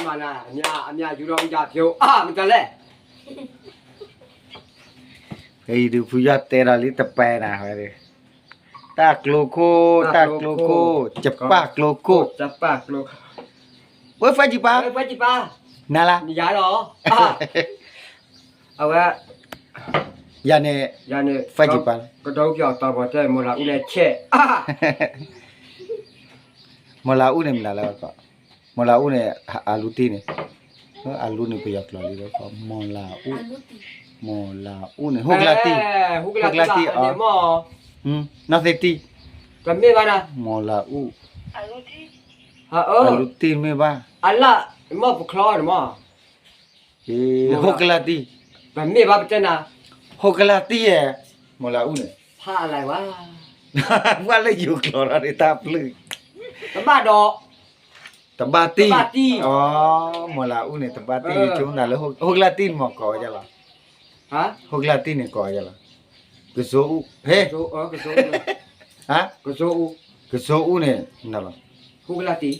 မၤနၤ အမြယူၤဒီးမယၤဖျိ အါ မတၤလဲၣ်. ဖဲအံၤဒုးဖုယီၢ်တဲဒီးလံတပဲနၤဝဲ, တၢ်ကျိခိၣ် တၢ်ကျိခိၣ် ကပၣ်ကျိခိၣ် ကပၣ်ကျိခိၣ် ဝဲဖဲကံပၢ် နၤလၢ ယၤလီၤ အဝဲ ယၤန့ၣ် ယၤန့ၣ် ဖဲကံပၢ် ကဒီးပျီၤတီၤပီၤတဲ မီၢ်လၤအူန့ၣ်ဆဲး မီၢ်လၤအူန့ၣ်မနုၤလဲၣ်, မီၢ်လၤအူန့ၣ် အလူတံၢ်န့ၣ်, အလူန့ၣ်ပယီၤကျိာ်လံ, မီၢ်လၤအူ, မီၢ်လၤအူန့ၣ် ဟူကလါတံၢ်, ဟူကလါတံၢ်အီၤ, နီၢ်သ့တံၢ်, တမ့ၢ်ဘၣ်နၤ, မီၢ်လၤအူ, အလူတံၢ်မ့ၢ်ဘၣ်, အလၢ မီၢ်ပချီန့ၣ်မီၢ် ဟူကလါတံၢ်, တမ့ၢ်ဘၣ်ပတဲနၤ, ဟူကလါတံၢ်ဧါ, မီၢ်လၤအူန့ၣ်, ဖးအလါဝါ, ပှၤလၢယိၤကျိာ်ထီၣ်န့ၣ်တၢ်ပျုၢ်, တဘၣ်ဒီး, တဘၣ်တံၢ်, မီၢ်လၤအူန့ၣ် တဘၣ်တံၢ် ဆိကမိၣ်လၢ ဟူကလါတံၢ်န့ၣ်မီၢ်ကိးဝဲဒၣ်လီၤ, ဟူကလါတံၢ်န့ၣ်ကိးဝဲဒၣ်လီၤ, ကစိအူ, ဟ့ၣ်, ကစိအူန့ၣ်, ဟူကလါတံၢ်,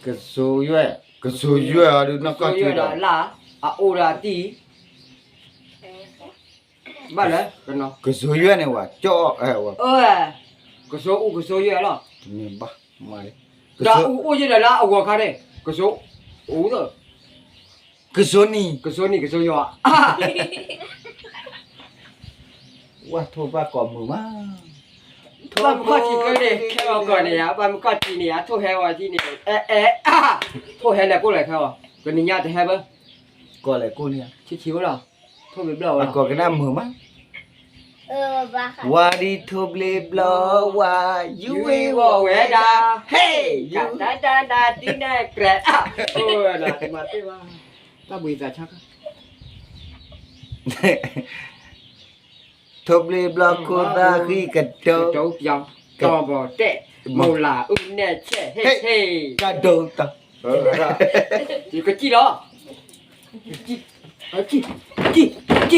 ကစိယွဲၢ်, ကစိယွဲၢ်အီၤဒုးနီၢ်ကီၢ်ကၠ့ဒီး, အအိၣ်ဒီးအတံၢ် ဘၣ်လဲၣ်, ကစိယွဲၢ်န့ၣ်ဝဲ, ကၠီ, ကစိအူ ကစိယွဲၢ်လီၤ, တမ့ၢ်ဘၣ်, ဒီးအူအိၣ်ယဲဒီးလၢအဂီၤခါန့ၣ်, ကစိအူ, ကစိနံၤ, ကစိနံၤ ကစိယွဲၢ်, ဝဲထိၣ်ဘၣ်ကိးမုာ်မး, ဘၣ်မုၢ်ခီၣ်ထံးကၢန့ၣ် ခဲအီၤကီးန့ၣ်ဧါ, ဘၣ်မုၢ်ခီၣ်ထံးန့ၣ်ဧါ, ထိၣ်ဟဲဝဲဒ်န့ၣ်, အဲ အဲ ထိၣ်ဟဲလဲၤကိၢ်လဲၤခဲအီၤ, ကနံၤညါတဟဲဘၣ်, ကိးလဲၤကိၢ်န့ၣ်ဧါ, ဆံးဆံးဝဲလီၤ, ထိၣ်ဘျ့ဘျီဝဲလီၤ, အကိးကနၣ်မုာ်မး, ဝါဒံထိၣ်ဘျ့ဘျီဝါ, ယူၤဝံၤဝီၤဝဲဒၣ်, ဟ့ၣ်, ယူၤ, တၢ်တၢ်တၢ်တံၢ်နဲၣ်ကြဲး, အိၣ်ဝဲဒၣ်, တၢ်ဘှံးသးဆါခါ ထိၣ်ဘျ့ဘျီခိၣ်သၣ်ဃံကတိၤ, ကတိၤပျီၤ, တီၤဘီၤတဲာ်, မီၢ်လၤအူနဲၣ်ဆဲး, ဟ့ၣ်, ဟ့ၣ်, ကဒိတၢ်, ယကစံၣ်လီၤ, ကစံၣ်, ကစံၣ်, က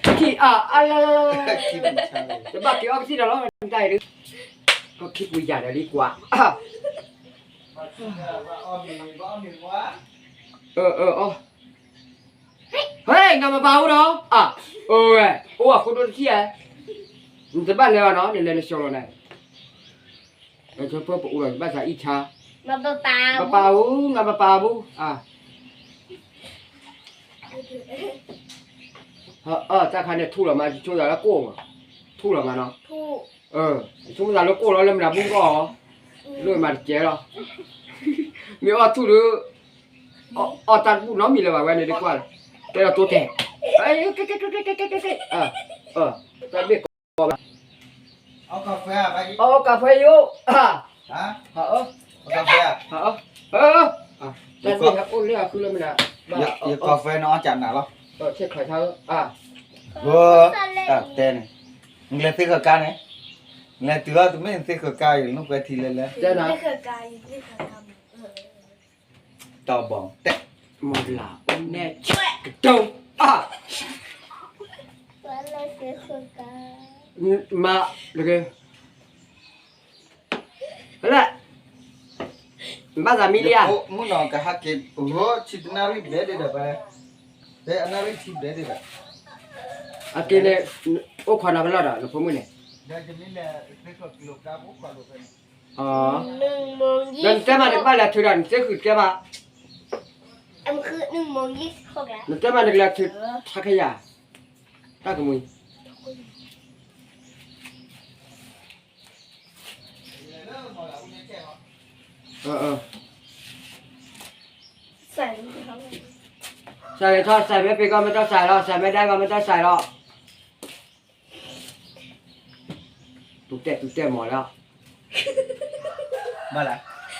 စံၣ်, အါ, အါလၢ, တဘၣ်က့ၤအီကစံၣ်ဒီးလီၤ, တၢ်အံၤဒုး, ကီၢ်ခံပူၤယၤဒီးလံကွၢ်, အၢ အၢ အီ ဟဲ နမၤပာ်အိၣ်ဒီး, အၢ ဝဲ အိၣ်အဃိဒိတထံၣ်ဧါ, နတဘၣ်လဲၤဘၣ်နီၤ နလဲၤနဆှီလီၤန့ၣ်, ပအိၣ်ဒီးဘၣ်သးအံၣ်ဆါ, ပပာ်အိၣ် နပပာ်ဘူး, တၢ်ခါန့ၣ်ထူၣ်လီၤမး ဆိကမိၣ်သးလၢကိၣ်မး, ထူၣ်လီၤမးနီၤ, ဆိကမိၣ်သးလၢကိၣ်လီၤ လၢမနုၤဘူၣ်အီၣ်, လၢမၤတကဲလီၤ, မ့ၢ်အီၣ်ထူၣ်ဒီး အီၣ်တၢ်တဘူၣ်နီတမံၤလၢၤဘၣ်ဝဲန့ၣ် ဒ်ကွၢ်, တဲဒီးတိတဲာ်, ကဲကဲကဲကဲကဲကဲ, တၢ်ဘ့ၣ်ကိးဘၣ်, အီၣ်ကၣ်ဖဲယိၣ်, တၢ်ဘ့ၣ်ဟဲအိၣ်လၢအခုလၢမနုၤ, ယကီၢ်ဖဲန့ၣ်အီၣ်ကၣ်နၤလီၤ, ဆဲးခီၣ်ဆါဧၢ, တၢ်တဲန့ၣ်, နလဲၤသ့ဃၢၤကါန့ၣ်, နလဲၤတုၤအီၤတမ့ၢ်နသ့ဃၢၤကါအံၤ နကွဲးထံလဲၤလဲၤ, တီၤဘီၣ်တဲာ်, မီၢ်လၤအူနဲၣ်ဆဲးကတိၤ, မၤတဂ့ၤ, လၢ, ဘၣ်သးမံလံဧါ, မုၢ်နီၤကဟးက့ၤ, ဆံတနၣ်ရံၣ်ဘျဲၣ်ဒံးဒီး, ဖဲအနၣ်ရံၣ်ထံဘျဲၣ်ဒံးဒီး, အက့ၤန့ၣ်, အိၣ်ခိးနၤဖဲလဲၣ်ဒီး နဖိမုၣ်န့ၣ်, ဒီးနတဲမးနကဘၣ်လဲၤထုးဒီး နစ့ဃုာ်တဲမး, နတဲမးနကလဲၤထုး ဆါခယၤ, တၢ်ကမှံ စဲးထီၣ် စဲးမ့ၢ်ပ့ၤကီၢ်မ့ၢ်တၢ်စဲးလီၤ, စဲးမ့ၢ်ဒဲကီၢ်မ့ၢ်တၢ်စဲးလီၤ, တူၢ်တဲာ်တူၢ်တဲာ်မီၢ်လီၤ,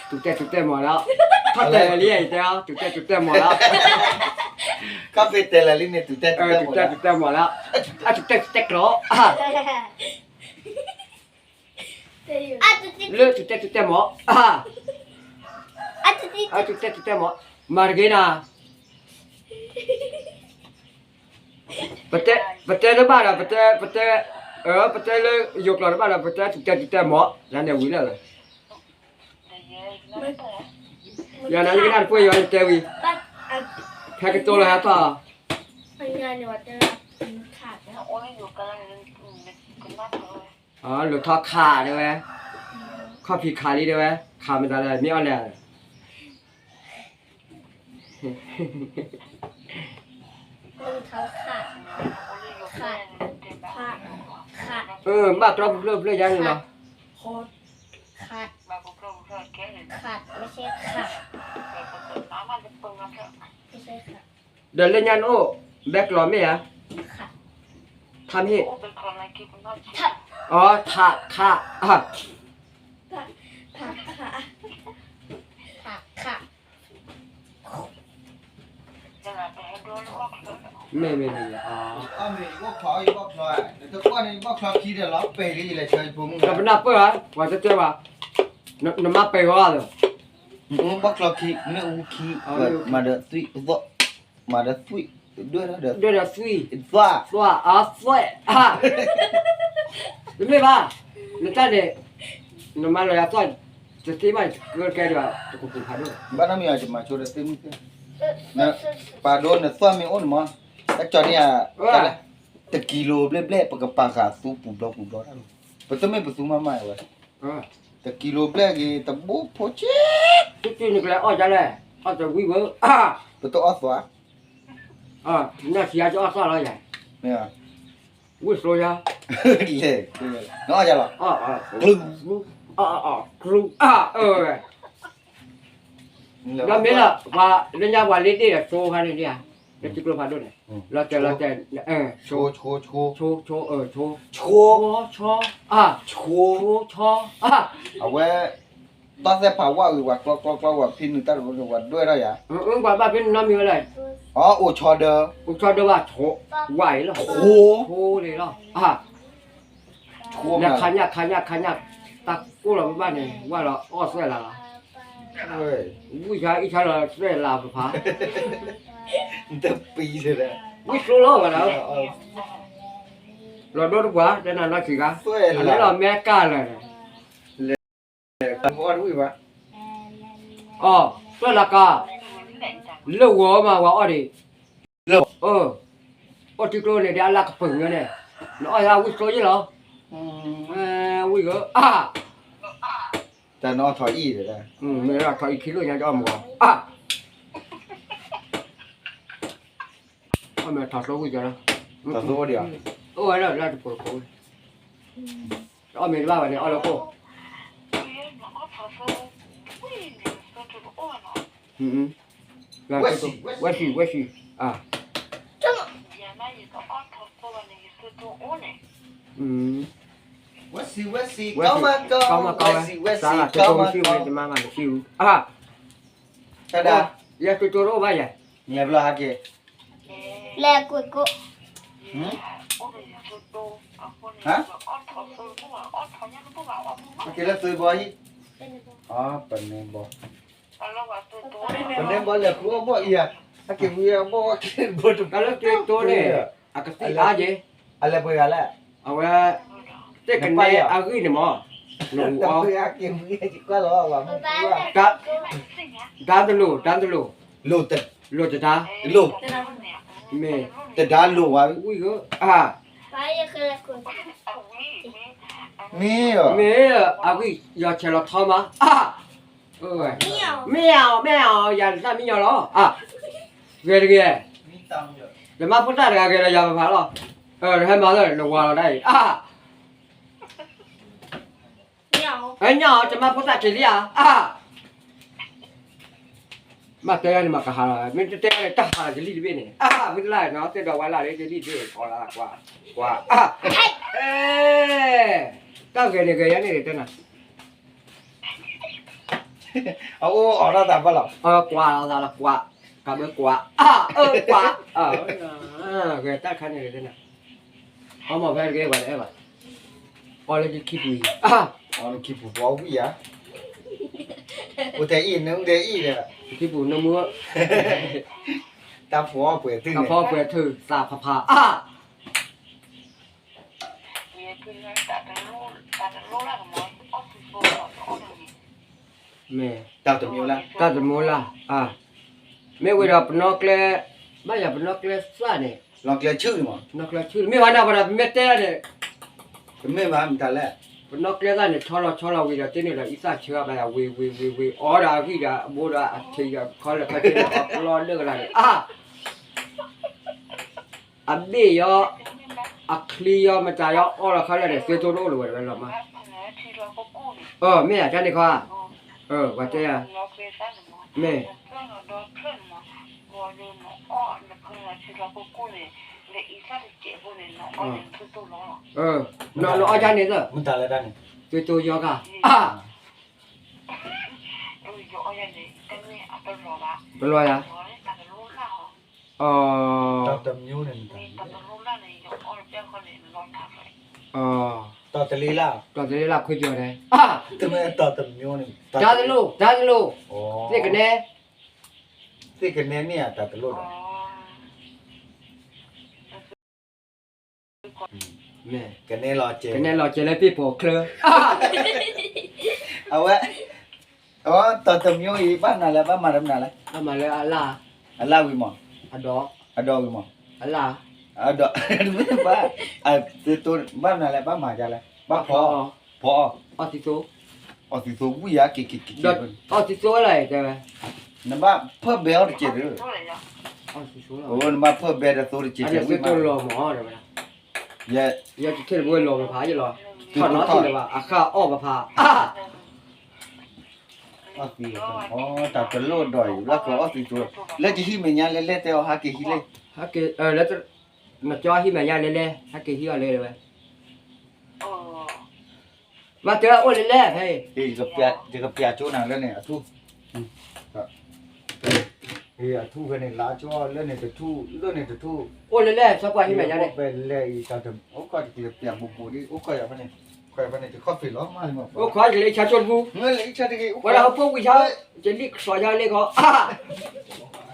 တူၢ်တဲာ်တူၢ်တဲာ်မီၢ်လီၤ, ထီၣ်တဲာ်လံယတဲအီၤ တူၢ်တဲာ်တူၢ်တဲာ်မီၢ်လီၤ, ခီၣ်ဖ့းတဲာ်လၢာ်လံန့ၣ် တူၢ်တဲာ်တူၢ်တဲာ်မီၢ်လီၤ, တူၢ်တဲာ်တူၢ်တဲာ်ကျိာ် လၢတူၢ်တဲာ်တူၢ်တဲာ်မီၢ်, အတူၢ်တဲာ်တူၢ်တဲာ်မီၢ်, မၤတဂ့ၤနၤ, ပတဲ, ပတဲတဘၣ်ဒီး ပတဲ, ပတဲ, ပတဲလၢယိၤကျိာ်တဘၣ်ဒီး ပတဲတူၢ်တဲာ်တူၢ်တဲာ်မီၢ်, ယၤန့ၣ်ဝံၤလၢာ်လီၤ, ယၤနၤယကနၣ်တပှဲၢ်ယီၤယတဲဝံၤ, ဖဲကတိၤလီၤဟဲထီၣ်, လိာ်ထီၣ်ခးတဲဝဲ, ခီၣ်ဖံးခးလံတဲဝဲ, ခးမတၤလဲၣ် မ့ၢ်အီၣ်လဲၣ် ဘၣ်တြီပူၤဖျၢၣ်ဖျၢၣ်ယါန့ၣ်လီၤ, ဒီးလၢညါနအိၣ် ဘဲကျီၤမ့ၢ်ဧါ, ထါမ့ၢ်, အီ ထါ ခါ, မ့ၢ်မ့ၢ်မ့ၢ်, ဒီးပနၢ်ပၢၢ်ဧါ, ပှၤတဲတဲဘၣ်, နမါပဲာ်ဂီၤလၢ, ဘၣ်ကျီၤခံ, မ့ၣ်အူခံ, မၤဒီးသွံၣ်, မၤဒီးသွံၣ်, ဒွဲၣ်ဒီးသွံၣ်, သွံၣ်, သွံၣ်, တမ့ၢ်ဘၣ်, နတၢ်န့ၣ်, နမၤလီၤယၤသွံၣ်, တသ့ဘၣ် ကကဲဒံးဘၣ် တကပူၤဖးဒိၣ်, ဘၣ်နီတမံၤ ယမၤဆိဒီးသ့ၣ်မုၣ်သ့ၣ်, ပာ်ဒိနသွံၣ်မ့ၢ်အိၣ်န့ၣ်မး, တၢ်ကီၤန့ၣ်ဧါ, တကံလိဘျဲၣ်ဘျဲၣ် ပကပာ်ဃာ်သူပူၤဘျီပူၤဘျီတၢ်လီၤ, ပတမ့ၢ်ပသူမးမးဝဲ, တကံလိဘျဲၣ်ဂ့ၤ တဘိဖိဆ့, နကလဲၤအီၣ်ဒ်လဲၣ်, အီၣ်တဝံၣ်ဝဲ, ပတအီၣ်သွါ, နဆံးယါကအီၣ်သွါလီၤယၤ, ဝံၣ်သိယါ, လဲၤ, နအီၣ်ယၤလီၤ, ကျူ, ကျူ, ဒီးမ့ၢ်လၢ, ပှၤလၢညါပှၤလ့ဒ့ၣ်ဒီးသိခါန့ၣ်ဒ်ဧါ, လၢထံကျိဖးဒိၣ်န့ၣ်, လီၤတဲာ်လီၤတဲာ်, ဆိ, ဆိ, ဆိ, ဆိ, ဆိ, ဆိ, ဆိ, အါ, ဆိ, ဆိ, အါ, အဝဲ, တီၢ်သဲၣ်ဖးဝါဝံၤ ပှၤကျီကျီကျီ ပှၤဖံနုာ်တၢ်တဘိန့ၣ် ပှၤဒွဲၣ်ထီၣ်ယၤ, ပှၤဘၣ်ဖဲနနီတမံၤဝဲလဲၣ်, အိၣ်ဆီဒၢ, အိၣ်ဆီဒၢဘၣ်, ဝါအံၤလီၤ, ဆိလံလီၤ, နခါညၣ်ခါညၣ်ခါညၣ်, တၢ်ကိၢ်လီၤပဘၣ်န့ၣ် ဝါလီၤအီၣ်သွဲၣ်လးလီၤ, ဝံၣ်ဆါအံၣ်ဆါလီၤသွဲၣ်လးပဖး, တပံၤ, ဝံၣ်သိလီၤဝဲလီၤ, လီၤဒိတပှၤ တဲနၤနီၢ်ဆံးခါ, အလဲလီၤမဲကၢ်လၢာ်န့ၣ် အီၣ်သွဲၣ်လးကါ, လၢဂီၤမးဝဲအီၣ်ဒံး, အီၣ်ထံကျိန့ၣ် ဒ်အလၢကပၢၤညါန့ၣ်, နအီၣ်ယါဝံၣ်သိယ့ၣ်လီၤ, ဝံၣ်ဂၢ, တၢ်နအီၣ်ထီၣ်အံၣ်, မ့ၢ်ထီၣ်အံၣ်ခံလိာ်ညါကအီၣ်မး, အီၣ်မ့ၢ်ထီၣ်သိဝံၣ်ကလီၤ, အိၣ်ဝဲဒၣ်လၢတပိာ်တပိာ်, အီၣ်မ့ၢ်တဘၣ်ဝဲန့ၣ် အီၣ်လၢခိၣ်, ဝဲၢ်ဆံး, ဝဲၢ်ဆံး, ဝဲၢ်ဆံး, ဝဲၢ်ဆံး, ဝဲၢ်ဆံး, ကီမးကီဝဲ, ဝဲၢ်ဆံး, ဝဲၢ်ဆံး, ကီမးကီဝဲ, တမါမးတဆံးအူ, ယဲၢ်ကၠိကၠိတအိၣ်ဘၣ်ယဲၢ်, လဲၤဘျီဟဲက့ၤ, လဲၤကွၢ်ကိး, ဟါ, က့ၤလၢသုဘီဟံၣ်, ပန့ၢ်ဘီ, ပန့ၢ်ဘီလဲၤဃုအီၣ်ဘီအံၤဧါ, အက့ၤဝံအဘီဝဲက့ၤဘီတဘီလၢက့ၤတိန့ၣ်, အကသံၣ်အါက့ၤ, အလဲၤပှဲၤဂၤလဲၣ်, အဝဲ, သ့ၣ်ကနဲအဂံၢ်န့ၣ်မး, နအူအီၣ်, က့ၤဝံက့ၤကွၢ်လီၤ, ဒါတလိၤ, ဒါတလိၤ, လိၤ, လိၤတဒါ, လိၤ, မ့ၢ်, တဒါလိၤဝဲ, ဝံၣ်ဂၢ, မ့ၢ်, မ့ၢ်, အဂံၢ်ယီၤဆဲးလီၤထီမး, မ့ၢ်ဧါ, မ့ၢ်ဧါ, ယၤတၢ်မံညီလီၤ, ဂဲၤတဂ့ၤ, ယမါဖိသၣ်တဂၤဂဲၤဒီးယၤပဖးလီၤ, ဟဲမၤလၢနဝၤလီၤဒၣ်အံၤ, ညၣ်အီၤ တမါဖိသၣ်က့ၤလံဧါ, မ့ၢ်တဲန့ၣ်မ့ၢ်ကဟးလီၤ, မ့ၢ်တတဲန့ၣ်တၢ်ဟးလီၤယလံၣ်တဘ့ၣ်န့ၣ်, မ့ၢ်တလၢ်နီၤ သ့ၣ်ဒီးဝါလၢ်လၢယလံၣ်တဘ့ၣ်အီၤလၢကွၢ်, ကွၢ်, တၢ်ဂဲၤန့ၣ်ဂဲၤယါန့ၣ်တဲနၤ အအိၣ်အီၤတၢ်သးဘၣ်လီၤ, ကွၢ်လီၤသးလီၤ ကွၢ်, ကးဘၣ်ကွၢ်, အၢကွၢ်, ဂဲၤတၢ်ခါန့ၣ်တဲနၤ, အီၣ်မ့ၢ်ဖဲတဂ့ၤဘၣ်တအဲၣ်ဘၣ်, အီၣ်လၢခံပူၤ, အီၣ်လၢခံပူၤ ပှၤဝံၣ်ယၤ, အိၣ်ထဲအံၤ နအိၣ်ထဲအံၤဒီး, ခံပူၤနမုၢ်, တၢ်ဖီပှဲၤထု, တၢ်ဖီပှဲၤထု သးဖးဖး, အါ တၢ်တလိၣ်လၢကမၤအီၣ်သူသိလီၤ တအီၣ်တဂ့ၤ, မ့ၢ် တၢ်တမံၤလၢ်, တၢ်တမံၤလၢ်, မ့ၢ်ဝံၤဒီးပနီၣ်ကျဲ, ဘၣ်ယၤပနီၣ်ကျဲသၣ်န့ၣ်, ပနီၣ်ကျဲဆူၣ်န့ၣ်မး, ပနီၣ်ကျဲဆူၣ် မ့ၢ်ဝဲဒၣ်ပဒီးပမ့ၢ်တဲန့ၣ်, တမ့ၢ်ဘၣ်မတၤလဲၣ်, ပနီၣ်ကျဲသၣ်န့ၣ် ဆီလီၤဆီလီၤဝံၤဒီး တန့ၢ်ဒီးအံသၣ်ဆၢဘၣ်ယၤ ဝံၤဝံၤဝံၤဝံၤ အီဒီးအဂံၢ်ဒီးအဘိဒီးအထံးဒီးခီလၢာ်ခီကဲန့ၣ် အီကျီလၢကလၤန့ၣ် အါ အဘ့ၣ်ယီၤ, အချံယီၤ မတၤယီၤ အီလီၤခီလၢာ်န့ၣ် သုတိၢ်တအိၣ်လၢၤဝဲတဝဲလီၤမး, မ့ၢ်ဧါ တၢ်န့ၣ်ခီဧါ, ပှၤတဲယၤ, မ့ၢ်, နအီၣ်ယၤန့ၣ်သၢ, သုတိၢ်ယီၤဂၤ, တလီၤယၤ, တၢ်တမံၤန့ၣ်, တၢ်တလီၤလၢ်, တၢ်တလီၤလၢ်ခွဲကီၤန့ၣ်, တၢ်တလိၣ် တၢ်တလိၣ်, သ့ၣ်ကနဲ, သ့ၣ်ကနဲန့ၣ်ဧါ တၢ်တလိၣ်ဒီး ကနဲလီၤစဲး ကနဲလီၤစဲးလၢပ့ၢ်ပိာ်ချၢ, အဝဲ, အတၢ်တမံၤအံၤ ဘၣ်မနုၤလဲၣ် ဘၣ်မၤလၢမနုၤလဲၣ်, ဘၣ်မၤလၢအလၢ်, အလၢ်ဝံၤမး, အဒိး, အဒိးဝံၤမး, အလၢ်, အဒိး, ဘၣ်, ဘၣ်မနုၤလဲၣ် ဘၣ်မၤဒ်လဲၣ် ဘၣ်ဖီ, ဖီ, အီၣ်သံသိ, အီၣ်သံသိဝံၤဧါ က့ၤက့ၤက့ၤက့ၤ, အီၣ်သံသိဝဲလီၤတဲဝဲ, နဘၣ်ဖၢၣ်ဘဲအီၤတစဲးဒီး, နဘၣ်ဖၢၣ်ဘဲတသိတစဲးဝံၤမး, ယဲယထံၣ်တဘိလီၤပဖးယလီၤ, ထီၣ်နီတဘၣ် အဃၢ်အီၣ်ပဖး, အီၣ်သံ, တၢ်တလိၣ်ဒီးအံၤ လၢကအီၣ်သံသိ, လၢကဟံးမဲာ်ညါလဲၤလဲၤတဲအီၤ ဟဲက့ၤဟံးလဲၣ်, ဟဲက့ၤ, နကၠီဟံးမဲာ်ညါလဲၤလဲၤ ဟဲက့ၤဟံးအီၤလဲၤဝဲ ဘၣ်တဲအိၣ်လဲၤလဲၤဖဲအံၤ, ယကပျးကၠိနၤလၢန့ၣ် အထူၣ်, အထူၣ်ဖဲန့ၣ် လါကၠိလၢန့ၣ်တထူၣ် လၢန့ၣ်တထူၣ်, အိၣ်လဲၤလဲၤ ဆီကွၢ်ဟံးမဲာ်ညါန့ၣ်, အိၣ်ဖဲလဲၤအံၤ တၢ်အိၣ်ခီၣ်တကလၢပျးဘူးဘူးဒ် အိၣ်ခီၣ်ယၤဖဲန့ၣ်, ခီၣ်ယၤဖဲန့ၣ် တခီၣ်ဖံးလီၤမးလံမး, အိၣ်ခီၣ်ယကလၢဆါကၠိတပူ, ဝဲဒၣ်ဟိဖိဝံၤဆါ, ယလံၣ်ချီယါလ့ၣ်ခီ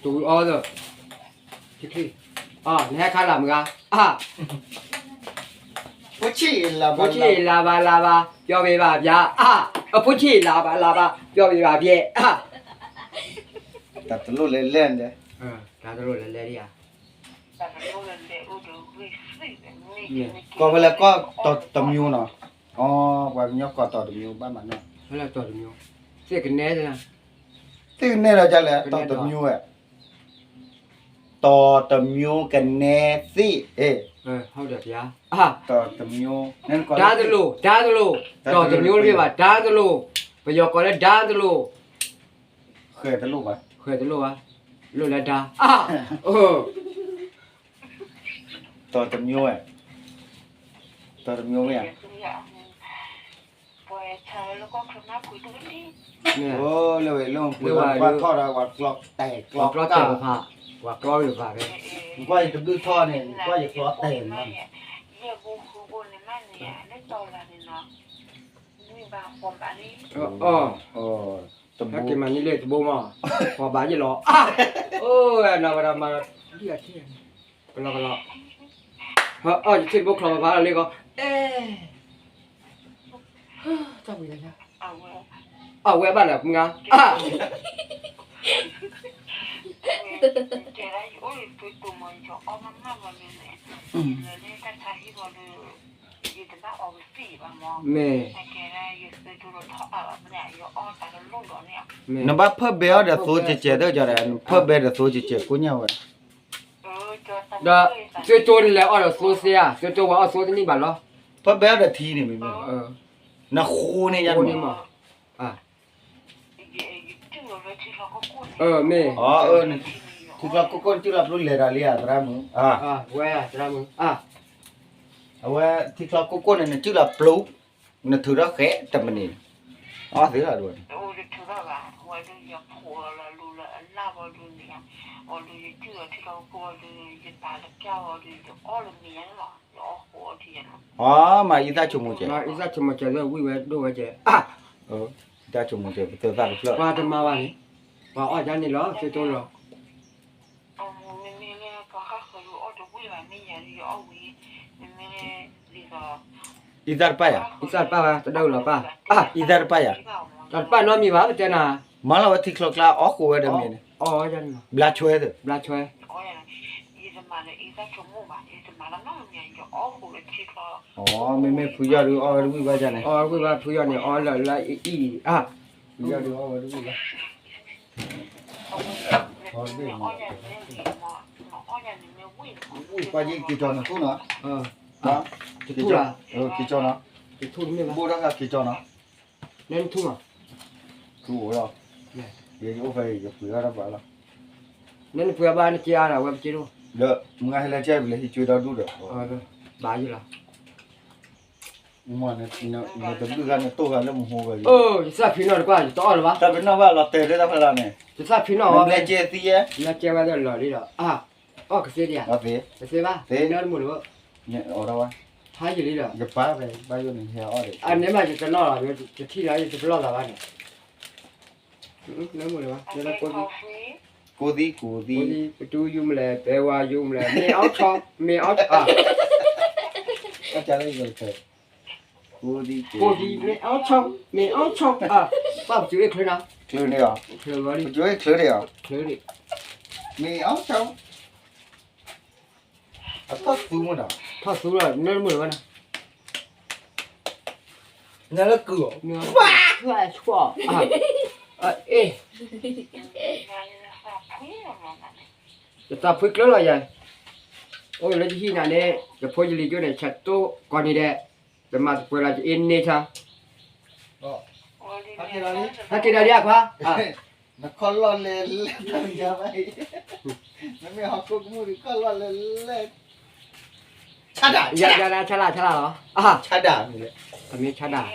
တဝံၤအီၤ, နဟဲခါလၢမုၢ်ဂၤ, ဖိဆံးလၤဘၣ်လၤဘၣ်, ပျီဘ့ၣ်ဘၣ်ဘျါ, အဖိဆံးလၤဘၣ်လၤဘၣ်, ပျီဘ့ၣ်ဘၣ်ဘျဲၣ်, တၢ်တလိၣ်လဲၤလဲၤန့ၣ်, တၢ်တလိၣ်လဲၤလဲၤဒံးဧါ, ကီၢ်ဖဲလဲၣ်ကီၢ်တမံၤနီၤ, ပှၤကညီကီၢ်တီၤတမံၤဘၣ်မးနီၤ, သ့ၣ်ကနဲ, သ့ၣ်ကနဲဒီးဒ်လဲၣ် တီၤတမံၤဝဲ, တီၤတမံၤကနဲသ့ၣ်, တီၤတမံၤ, ဒါတလိၣ်, ဒါတလိၣ်, တီၤတမံၤတဘ့ၣ်ဘၣ်, ဒါတလိၣ်, ပယီၤကိးလၢဒါတလိၣ်, ဃဲၤတလိၣ်ဘၣ်, ဃဲၤတလိၣ်ဘၣ်, လိၣ်လၢဒါ, တီၤတမံၤဝဲ, တီၤတမံၤဝဲဧါ, လၢဝဲလၢပှၤထီၣ်ဒီးပှၤကျီတဲာ်ကျီကၢ်, ပှၤကျီတဲာ်ပဖး, ပှၤကျီရံၣ်ပဖးဖဲ, နကွၢ်ယတဘျုးထီၣ်န့ၣ် နကွၢ်ယကျီတဲာ်မး, ယဲၢ်ဘိဃုဘိန့ၣ်မးန့ၣ် လၢတီၤလၢ်န့ၣ်နီၤ, နွံဘၣ်ဃိးဘၣ်လံ, ဟဲက့ၤမၤန့ၢ်လၢတဘိမး, ဃိးဘၣ်ယဲၢ်လီၤ, အိၣ်ဝဲနီၤဝဲဒၣ်မၤဒီး, ဒ်အထံၣ်, ကလီကလီ, အီၣ်ယထံၣ်တဘိချီပဖးလီၤလံကီး, အဲ တၢ်ဝံၤလၢညါ, အဝဲဘၣ်လၢမုၢ်ဂၤ, မ့ၢ်, နဘၣ်ဖၢၣ်ဘဲအီၤဒီးသိကဲးကဲးဒီး, နဖၢၣ်ဘဲဒီးသိကဲးကဲးကိညါဝဲ ဒီးသုတိၢ်န့ၣ်လဲၤအီၣ်ဒီးသိသ့ဧါ, သုတိၢ်ဝဲအီၣ်သိတနံၣ်ဘၣ်လီၤ, ဖၢၣ်ဘဲအီၤဒီးထံန့ၣ်မ့ၢ်, နဃိန့ၣ်ယါန့ၣ်မး, မ့ၢ်, ထံကျီကိးကိးန့ၣ် ထံကျီကိးကိးန့ၣ် ထံကျီပျိလဲၤဒီးလံဧါ သရၣ်မုၣ်, ဝဲသရၣ်မုၣ်, အဝဲထံကျီကိးကိးန့ၣ် နထံကျီပျိ, နထုးထီၣ်ဃဲတမံၤန့ၣ်, အီၣ်သ့လီၤဒ်န့ၣ် လၢ အီၣ်မးအံသၣ်ဆိကမိၣ်ကဲး, အံသၣ်ဆိကမိၣ်ကဲးလၢဝံၣ်ဝဲဒိၣ်ဝဲကဲး, အံသၣ်ဆိကမိၣ်ကဲး ပသၢသၣ်တဖျၢၣ်, ပှၤတမၤဘၣ်န့ၣ်, ပှၤအီၣ်ဒ်န့ၣ်လီၤ ကၠိတိလီၤ. အံသၣ်တပၣ်ယၤ, အံသၣ်တပၣ်ဘၣ် တဒၣ်အုးလီၤပၢ်, အံသၣ်တပၣ်ယၤ, တၢ်တပၣ်နီတမံၤဘၣ် ပတဲနၤ, မၤလီၤဝဲထံချီကျါအီၣ်ဃိဝဲဒီးမ့ၢ်န့ၣ်, ဘျါဆွဲသ့ၣ်, ဘျါဆွဲ မ့မ့ၢ်ဖုယီၢ်ဒုးအီၣ်ဝဲတဝံၣ်ဘၣ်န့ၣ်, အီၣ်ဝဲတဝံၣ်ဘၣ် ဖုယီၢ်န့ၣ် အီၣ်လၢလၢအံၤအံၤ, ဖုယီၢ်ဒုးအီၣ်ဝဲတဝံၣ်ဘၣ်, ဝံၣ်ပှၤယ့ၣ်က့ၤကၠီနထူၣ်နီၤ, က့ၤကၠီနီၤ, က့ၤကၠီနီၤ, ဘိၣ်တၢ်ဃာ်က့ၤကၠီနီၤ, နထူၣ်မး, ထူၣ်အိၣ်လီၤ, ယအိၣ်ဖဲယပှ့ၤအီၣ်တၢ်ဘၣ်လီၤ, နနပှ့ၤအဘၣ်နက့ၤအါဒီးဝဲပက့ၤဒိၣ်, ဒီးမုၢ်ဂၤဟဲလၢကဲပလဲၤဟံးကၠွ့ဒီဒူၣ်ဒီး, ဘၣ်ယလီၤ နတဘုၣ်ဂၤနတိၢ်ဂၤလၢမဟိဝဲ, ယသၣ်ဖံးနီၣ်တကွၢ် ယတအီၣ်လၢၤဘၣ်, တၢ်ဖံးနီၣ်ဘၣ်လီၤတဲာ်လၢတၢ်ဖဲလီၤန့ၣ်, ယသၣ်ဖံးနီၣ်ဝဲ, နကဲသံယဲ, နကဲဝဲဒၣ်လီၤလံဒီး, အီၣ်ကသ့ဒံးဧါ, ကသ့ဘၣ်, နမုာ်လၢ, အီၣ်ဝဲ, ဟါယလံဒီး, ယပၢ်ဖဲဘၣ်ယိၣ်န့ၣ် ဟဲအီၣ်ဒီး, အန့ၣ်မးယတနီၣ်လီၤ, ယထံၣ်လီၤ ယတပလီၢ်သးဘၣ်န့ၣ် ကိးသံ, ကိးသံ, ပတူယူမလဲၣ် ပဲဝါယူမလဲၣ် မ့ၢ်အီၣ်ဆီ, မ့ၢ်အီၣ်ဆီ, ကိးသံ, မ့ၢ်အီၣ်ဆီ, မ့ၢ်အီၣ်ဆီ, ပှၤပတုၤအ့ၣ်ချၢနီၤ, ချၢန့ၣ်အီၤ, ချၢန့ၣ်အီၤ, မ့ၢ်အီၣ်ဆီ, အထီၣ်သူမ့ၢ်နီၤ, ထီၣ်သူလီၤ နမုာ်လၢၤဘၣ်နီၤ, နလၢကုၢ်အီၤ, အ့ၣ် ယသးဖှံကျၢၢ်လီၤယၤ, အိၣ်လၢယဟံၣ်နၤန့ၣ်, ယဖိယလံၤကၠိန့ၣ် ဆဲးတိၢ်ကီးန့ၣ်ဒဲး, ယမၤသပှဲၤလီၤယအ့ၣ်န့ၢ်ဆါ, ဟဲက့ၤဒီးလံအခွါ, နခီၣ်လီၢ်လဲၤလဲၤတၢ်မ့ၢ်ညါဘၣ်အံၤ, နမ့ၢ်ဟီၣ်ခိၣ်ကမူၣ်ဒီးခီၣ်လီၢ်လဲၤလဲၤ, ဆါဒၣ်, ဆါဒၣ်, ဆါဒၣ်လီၤ, ဆါဒၣ်မ့ၢ်လဲၣ်, အမ့ၢ်ဆါဒၣ်,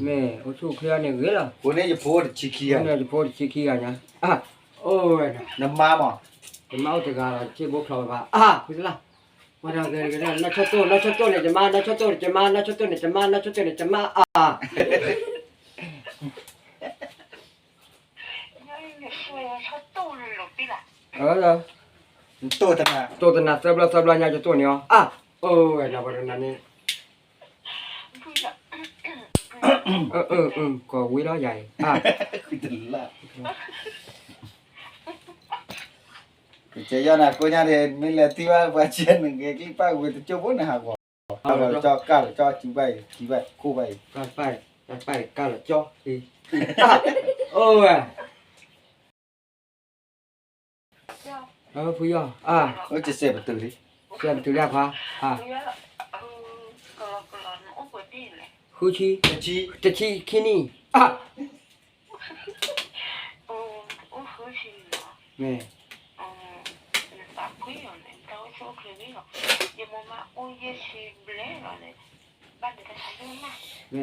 မ့ၢ်အိၣ်ဆူၣ်အိၣ်ချ့န့ၣ်ဂ့ၤလီၤ, အဃိန့ၣ်ယဖိတဆံခံဂၤညါ, အိၣ်ဝဲ, နမါမး, ယမါအိၣ်တဂၤလီၤ ယစ့ၢ်ဘိချီဘၣ်, ဖုသလၢ်, ဝဲဒၣ်ဂ့ၤတဂ့ၤ နီၢ်ဆိတိၢ် နီၢ်ဆိတိၢ်န့ၣ်ယမါ နီၢ်ဆိတိၢ်န့ၣ်ယမါ နီၢ်ဆိတိၢ်န့ၣ်ယမါ နီၢ်ဆိတိၢ်န့ၣ်ယမါအါ တိၢ်တနၤ တိၢ်တနၤသၢဘျီသၢဘျီညါ ယတိၢ်န့ၢ်အီၤ အါ အိၣ်ဝဲဒၣ်ပှၤတနၤန့ၣ် ကီၢ်ဝံၤလီၤယၤအံၤ ကစဲးယီၢ်နၤကိးညါန့ၣ် မ့ၢ်လဲၤထံၣ်ဘၣ်ပှၤကဲနကဲကျိၣ်ပၢ်ဝံၤတကၠိဖိန့ၣ်ဟးဂီၤ ကၢ်လီၤကၢ် ကၢ်လီၤကၢ် စုဘၣ်အံၤ စုဘၣ်ခိၣ်ဘၣ်အံၤ ကၢ်လီၤကၢ် အိၣ်ဝဲ ဖုယီၢ် စဲးပတုာ်လံ စဲးပတုာ်လံခွါ ဃုဆံ တဆံခံနံၣ်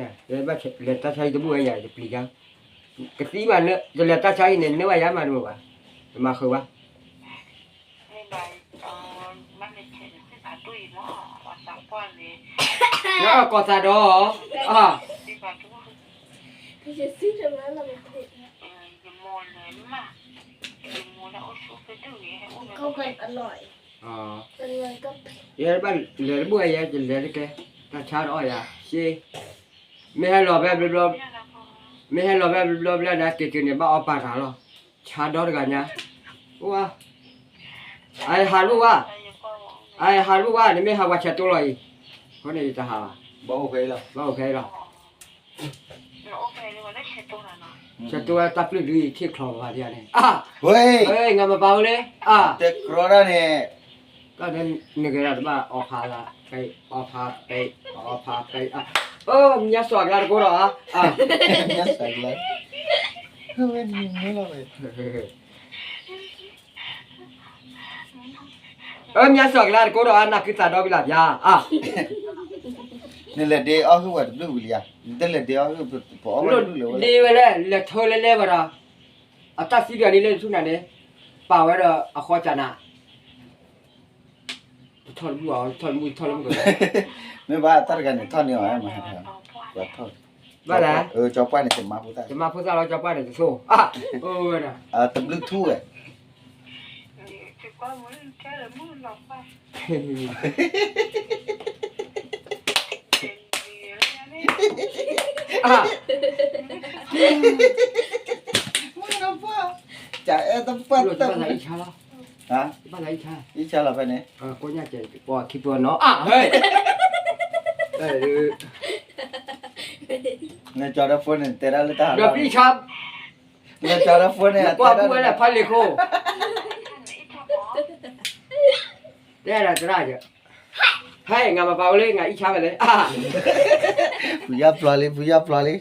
မ့ၢ် မ့ၢ် လဲၤတၢ်ဆါအံၤတဘူၣ်ဝဲယၤ ယပျံၤယါ ကသံဘၣ်လၢ ယလဲၤတၢ်ဆါအံၤန့ၣ် နၢဘၣ်ယါမးတမုာ်ဘၣ် ယမၤဃုာ်ဘၣ် နအီၣ်ကီၢ်သးဒီး အ ယဲဘၣ်လဲၤတဘူၣ်ဝဲယဲ ယလဲၤတကဲ တၢ်ဆါတအီၣ်ယၤ ရှ့ မ့ၢ်ဟဲလီၤဖဲဘျီဘျီ မ့ၢ်ဟဲလီၤဖဲဘျီဘျီဘျီန့ၣ် က့ၤတုၤန့ၣ် ဘၣ်အီပာ်တၢ်လီၤ ဆါဒီတဂၤညါ အိၣ်ဝါ အဟးတဘူၣ်ဝါ အဟးတဘူၣ်ဝါ နမ့ၢ်ဟးဝဲဆဲးတိၢ်လီၤအံၤ အဃိန့ၣ်ယတဟးဘၣ် ဘၣ်အိၣ်ဖဲအံၤလီၤ ဆဲးတိၢ်ဝဲတၢ်ပျုၢ်ဒုးအံၤ ထံၣ်ချီဘၣ်ဒ်န့ၣ် ဝဲ ငါမပာ်ဝဲလၢ အ တဲကြီဒၣ်န့ၣ် တၢ်နဂဲၤဒၣ်တဘၣ်အီဖးလၢ ပဲ အီဖးပဲ အီဖးပဲ အ အၢ မ့ၢ်ညါစီၤအကျါတကိးဒီး အ မ့ၢ်ညါစီၤအကျါ ဝဲနမ့ၢ်လီၤဝဲ အၢ မ့ၢ်ညါစီၤအကျါတကိးဒီး အနၢ်ကုသးဒီဘ့ၣ်လၢပျါ အ နလဲၤဒ့အီၣ်ဟုၣ်ဝဲတဘျုးဝံၤလံဧါ နတလဲၤဒ့အီၣ်ဟုၣ်ပအီၣ်ဝဲတဘျုးလၢၤဝဲ ဒ့ဝဲလဲၣ် လဲၤထၢလဲၤလဲၤဝဲဒီး အတၢ်သံပှၤလံလၢနထူၣ်နၤန့ၣ် ပာ်ဝဲဒီးအဃီကနၤ ထီၣ်တဘူၣ်အီၤ ထီၣ်တဘူၣ် ထီၣ်တဘူၣ်က မ့ၢ်ဘၣ်တၢ်တဂၤန့ၣ် ထီၣ်န့ၢ်အီၤမး, ပှၤထီၣ်, ဘၣ်လဲၣ်, ကၠီပှၢ်န့ၣ် တမၤဖိသၣ်, တမၤဖိသၣ်လီၤ ကၠီပှၢ်န့ၣ် တသိၣ်, တဘျုးထူဝဲ ကအဲၣ်တပှၢ်တၢ်, ဘၣ်လၢအံၤဆါလီၤ, အံၤဆါလီၤဖဲန့ၣ်, ကိးညါကဲပှၤခံပှၤနီၤ, နကၠီဒီးဖိန့ၣ် တဲဒၣ်လၢတၢ်ဟးလီၤ, နကၠီဒီးဖိန့ၣ် ကွၢ်ပူၤဝဲလၢဖးလ့ၤခိၣ်, တဲဒၣ်သရၣ်, ဟဲ ငါမပာ်ဝဲလၢ ငါအံၣ်ဆါဝဲလၢ, ဖုယၢ်ပျီလံ ဖုယၢ်ပျီလံ